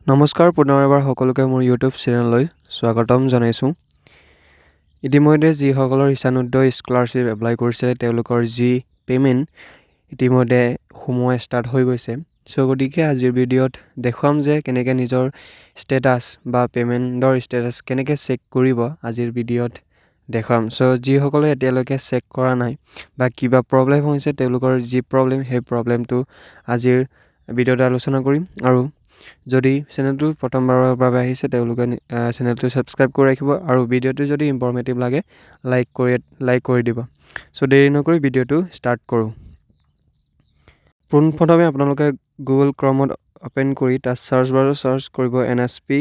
নমস্কাৰ, পুনৰ এবাৰ সকলোকে মোৰ ইউটিউব চেনেললৈ স্বাগতম জনাইছোঁ। ইতিমধ্যে যিসকলৰ ঈশান উদয় স্কলাৰশ্বিপ এপ্লাই কৰিছে, তেওঁলোকৰ যি পে'মেণ্ট ইতিমধ্যে সোমোৱা ষ্টাৰ্ট হৈ গৈছে। চ' গতিকে আজিৰ ভিডিঅ'ত দেখুৱাম যে কেনেকৈ নিজৰ ষ্টেটাছ বা পে'মেণ্টৰ ষ্টেটাছ কেনেকৈ চেক কৰিব, আজিৰ ভিডিঅ'ত দেখুৱাম। চ' যিসকলে এতিয়ালৈকে চেক কৰা নাই বা কিবা প্ৰব্লেম হৈছে, তেওঁলোকৰ যি প্ৰব্লেম, সেই প্ৰব্লেমটো আজিৰ ভিডিঅ'ত আলোচনা কৰিম। আৰু যদি চেনেলটো প্ৰথমবাৰৰ বাবে আহিছে, তেওঁলোকে চেনেলটো ছাবস্ক্ৰাইব কৰি ৰাখিব আৰু ভিডিঅ'টো যদি ইনফৰ্মেটিভ লাগে, লাইক কৰি দিব। চ' দেৰি নকৰি ভিডিঅ'টো ষ্টাৰ্ট কৰোঁ। পোনপ্ৰথমে আপোনালোকে গুগল ক্ৰমত অ'পেন কৰি তাত চাৰ্চ বাৰত চাৰ্চ কৰিব, এনএছপি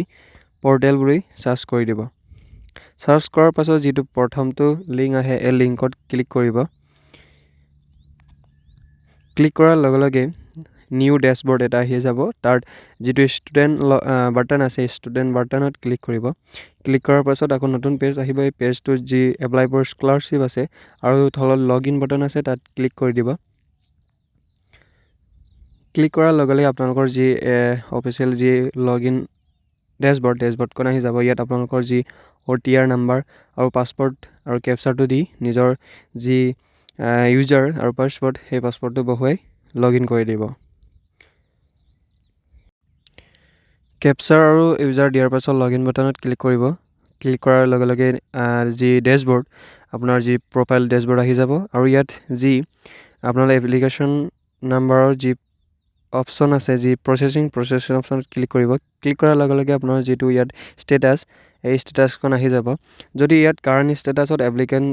পৰ্টেল বুলি চাৰ্চ কৰি দিব। চাৰ্চ কৰাৰ পাছত যিটো প্ৰথমটো লিংক আহে, এই লিংকত ক্লিক কৰিব। ক্লিক কৰাৰ লগে লগে নিউ ডেছবৰ্ড এটা আহি যাব। তাত যিটো ষ্টুডেণ্ট বাটন আছে, ষ্টুডেণ্ট বাটনত ক্লিক কৰিব। ক্লিক কৰাৰ পাছত আকৌ নতুন পেজ আহিব। এই পেজটোত যি এপ্লাই ফৰ স্কলাৰশ্বিপ আছে আৰু তলত লগ ইন বাটন আছে, তাত ক্লিক কৰি দিব। ক্লিক কৰাৰ লগে লগে আপোনালোকৰ যি অফিচিয়েল যি লগ ইন ডেছবৰ্ড, ডেছবৰ্ডখন আহি যাব। ইয়াত আপোনালোকৰ যি অ'টিআৰ নাম্বাৰ আৰু পাছৱৰ্ড আৰু কেপচাৰটো দি নিজৰ যি ইউজাৰ আৰু পাছৱৰ্ড, সেই পাছৱৰ্ডটো বহুৱাই লগ ইন কৰি দিব। কেপচাৰ আৰু ইউজাৰ দিয়াৰ পাছত লগ ইন বাটনত ক্লিক কৰিব। ক্লিক কৰাৰ লগে লগে যি ডেছবৰ্ড, আপোনাৰ যি প্ৰফাইল ডেছবৰ্ড আহি যাব। আৰু ইয়াত যি আপোনাৰ এপ্লিকেশ্যন নাম্বাৰৰ যি অপশ্যন আছে, যি প্ৰচেছিং অপশ্যনত ক্লিক কৰিব। ক্লিক কৰাৰ লগে লগে আপোনাৰ যিটো ইয়াত ষ্টেটাছ, এই ষ্টেটাছখন আহি যাব। যদি ইয়াত current ষ্টেটাছত applicant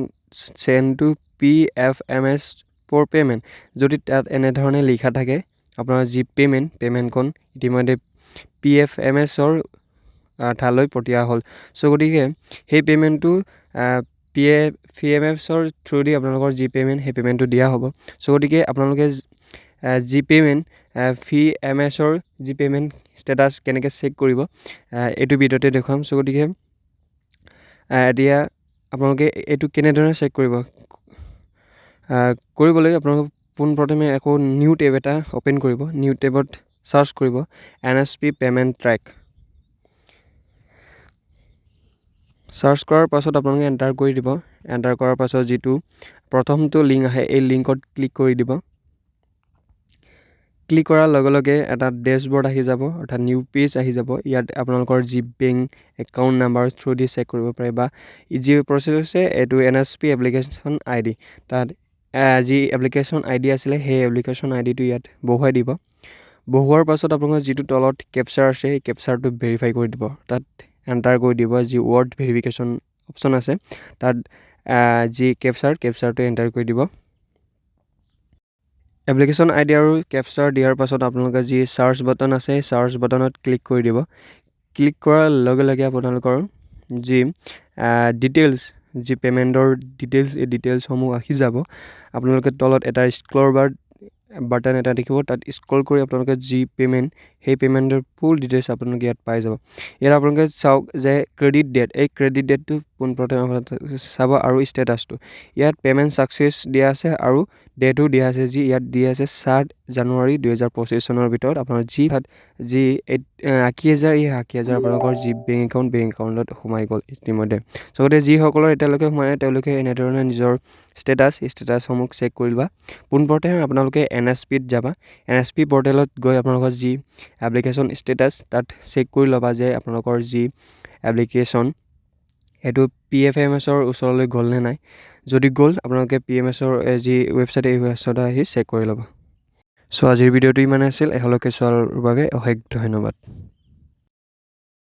send to PFMS for payment, যদি তাত এনেধৰণে লিখা থাকে, আপোনাৰ যি পে'মেণ্ট, পে'মেণ্টখন ইতিমধ্যে পিএফএমএছৰ ঠাইলৈ পঠিওৱা হ'ল। চ' গতিকে সেই পে'মেণ্টটো পিএফএমএছৰ থ্ৰুদি আপোনালোকৰ যি পে'মেণ্ট, সেই পে'মেণ্টটো দিয়া হ'ব। চ' গতিকে আপোনালোকে যি পে'মেণ্ট, পিএমএছৰ যি পে'মেণ্ট ষ্টেটাছ কেনেকৈ চেক কৰিব, এইটো ভিডিঅ'তে দেখুৱাম। চ' গতিকে এতিয়া আপোনালোকে এইটো কেনেধৰণে চেক কৰিব, কৰিবলৈ আপোনালোকে পোনপ্ৰথমে আকৌ নিউ টেব এটা অ'পেন কৰিব। নিউ টেবত চাৰ্চ কৰিব এনএছপি পে'মেণ্ট ট্ৰেক। চাৰ্চ কৰাৰ পাছত আপোনালোকে এণ্টাৰ কৰি দিব। এণ্টাৰ কৰাৰ পাছত যিটো প্ৰথমটো লিংক আহে, এই লিংকত ক্লিক কৰি দিব। ক্লিক কৰাৰ লগে লগে এটা ডেছবৰ্ড আহি যাব, অৰ্থাৎ নিউ পেজ আহি যাব। ইয়াত আপোনালোকৰ যি বেংক একাউণ্ট নাম্বাৰ থ্ৰু দি চেক কৰিব পাৰে বা যি প্ৰচেছ হৈছে, এইটো এনএছপি এপ্লিকেশ্যন আইডি, তাত যি এপ্লিকেশ্যন আইডি আছিলে, সেই এপ্লিকেশ্যন আইডিটো ইয়াত বহুৱাই দিব। বহুৱাৰ পাছত আপোনালোকৰ যিটো তলত কেপচাৰ আছে, সেই কেপচাৰটো ভেৰিফাই কৰি দিব। তাত এণ্টাৰ কৰি দিব। যি ৱৰ্ড ভেৰিফিকেশ্যন অপশ্যন আছে, তাত যি কেপচাৰ, কেপচাৰটো এণ্টাৰ কৰি দিব। এপ্লিকেশ্যন আইডি আৰু কেপচাৰ দিয়াৰ পাছত আপোনালোকে যি চাৰ্চ বাটন আছে, সেই চাৰ্চ বাটনত ক্লিক কৰি দিব। ক্লিক কৰাৰ লগে লগে আপোনালোকৰ যি ডিটেইলছ, যি পে'মেণ্টৰ ডিটেইলছ, এই ডিটেইলছসমূহ আহি যাব। আপোনালোকে তলত এটা স্ক্ৰল বাৰ বাটন এটা দেখিব। তাত স্ক্ৰল কৰি আপোনালোকে যি পে'মেণ্ট, সেই পে'মেণ্টৰ ফুল ডিটেইলছ আপোনালোকে ইয়াত পাই যাব। ইয়াত আপোনালোকে চাওক যে ক্ৰেডিট ডেট, এই ক্ৰেডিট ডেটটো পোনপ্ৰথমে আপোনালোকে চাব আৰু ষ্টেটাছটো। ইয়াত পে'মেণ্ট ছাকচেছ দিয়া আছে আৰু ডেটো দিয়া আছে। যি ইয়াত দিয়া আছে, 7 জানুৱাৰী 2025 চনৰ ভিতৰত আপোনাৰ যি 80,000, এই 80,000 আপোনালোকৰ যি বেংক একাউণ্ট, বেংক একাউণ্টত সোমাই গ'ল ইতিমধ্যে। চ' গতিকে যিসকলৰ এতিয়ালৈকে সোমাই নাই, তেওঁলোকে এনেধৰণে নিজৰ ষ্টেটাছসমূহ চেক কৰি লোৱা। পোনপ্ৰথমে আপোনালোকে এনএছপিত যাবা। এনএছপি পৰ্টেলত গৈ আপোনালোকৰ যি এপ্লিকেশ্যন ষ্টেটাছ, তাত চেক কৰি ল'বা যে আপোনালোকৰ যি এপ্লিকেশ্যন, সেইটো পিএফএমএছৰ ওচৰলৈ গ'ল নে নাই। যদি গ'ল, আপোনালোকে পিএমএছৰ যি ৱেবছাইট, এই ৱেবছাইটত আহি চেক কৰি ল'ব। চ' আজিৰ ভিডিঅ'টো ইমানে আছিল। এহলৈকে চোৱাৰ বাবে অশেষ ধন্যবাদ।